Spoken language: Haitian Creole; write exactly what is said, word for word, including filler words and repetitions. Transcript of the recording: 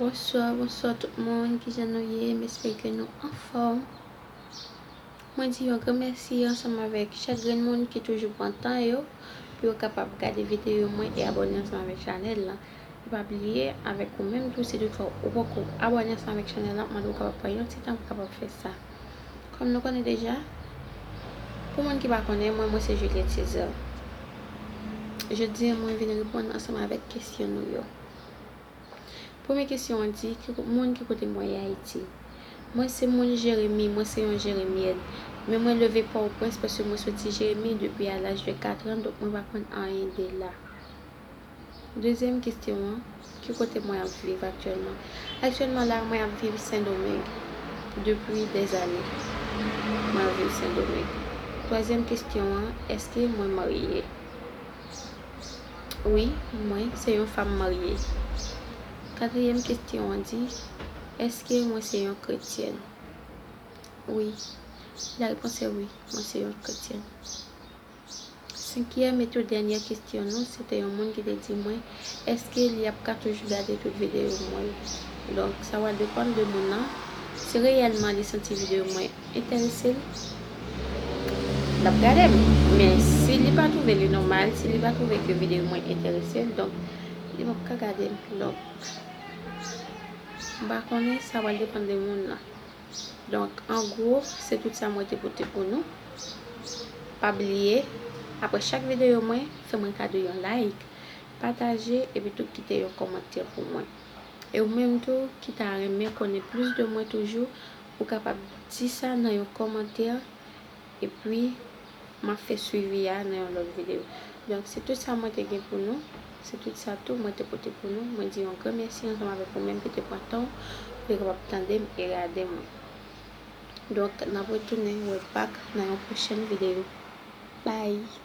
Bonswa, bonswa tout moun, kijan nou ye? M espere ke nou anfòm. Mwen di yon gran mèsi ansanm avèk chak grenn moun ki toujou pran tan yo pou yo kapab gade videyo mwen e abòne ansanm avèk chanèl la. E pa bliye, avèk ou menm tou, si toutfwa ou poko abòne ansanm avèk chanèl la, m mande w kapab pran yon ti tan pou kapab fè sa. Kòm nou konnen deja, pou moun ki pa konnen, mwen, mwen se Juliette César. Jodi a, mwen vin reponn ansanm avèk kesyon nou yo. Premye kesyon an di, ki ko- moun ki kote mwen ye Ayiti? Mwen se moun Jeremi, mwen se yon Jeremyèn. Men mwen leve Pòtoprens paske mwen soti Jeremi depi a laj de kat an, donk mwen pa konn anyen de la. Dezyèm kesyon an, ki kote mwen ap viv aktyèlman? Aktyèlman la, mwen ap viv Sendomeng depi dèzane. Mwen ap viv Sendomeng. Twazyèm kesyon an, èske mwen marye? Wi, mwen se yon fanm marye. Katriyèm kesyon an di, èske mwen se yon kretyèn? Wi. La réponse est oui, mwen se yon kretyèn. Senkyèm e tou dènyè kesyon nou, se te yon moun ki te di mwen, èske li ap ka toujou gade tout videyo mwen yo? Donk, sa va depann de moun nan. Si reyèlman li santi videyo mwen enterese l, l ap gade m. Men si li pa twouve li nòmal, si li pa twouve ke videyo mwen enterese l, donk, li p ap ka gade m. Donk, m pa konnen, sa va depann de moun nan. Donk, an gwo, se tout sa mwen te pote pou nou. Pa bliye, apre chak videyo mwen, fè mwen kado yon like, pataje, epi tou kite yon kòmantè pou mwen. E ou menm tou, ki ta renmen konnen plis de mwen toujou, ou kapab di sa nan yon kòmantè, epi m ap fè swivi a nan yon lòt videyo. Donk, se tout sa mwen te gen pou nou. Se tout sa tou mwen te pote pou nou. Mwen di yon gran mèsi ansanm avèk ou menm ki te pran tan w pou te kapab tande m e gade mwen. Donk, n ap retounen wè back nan yon pwochèn videyo. Bye!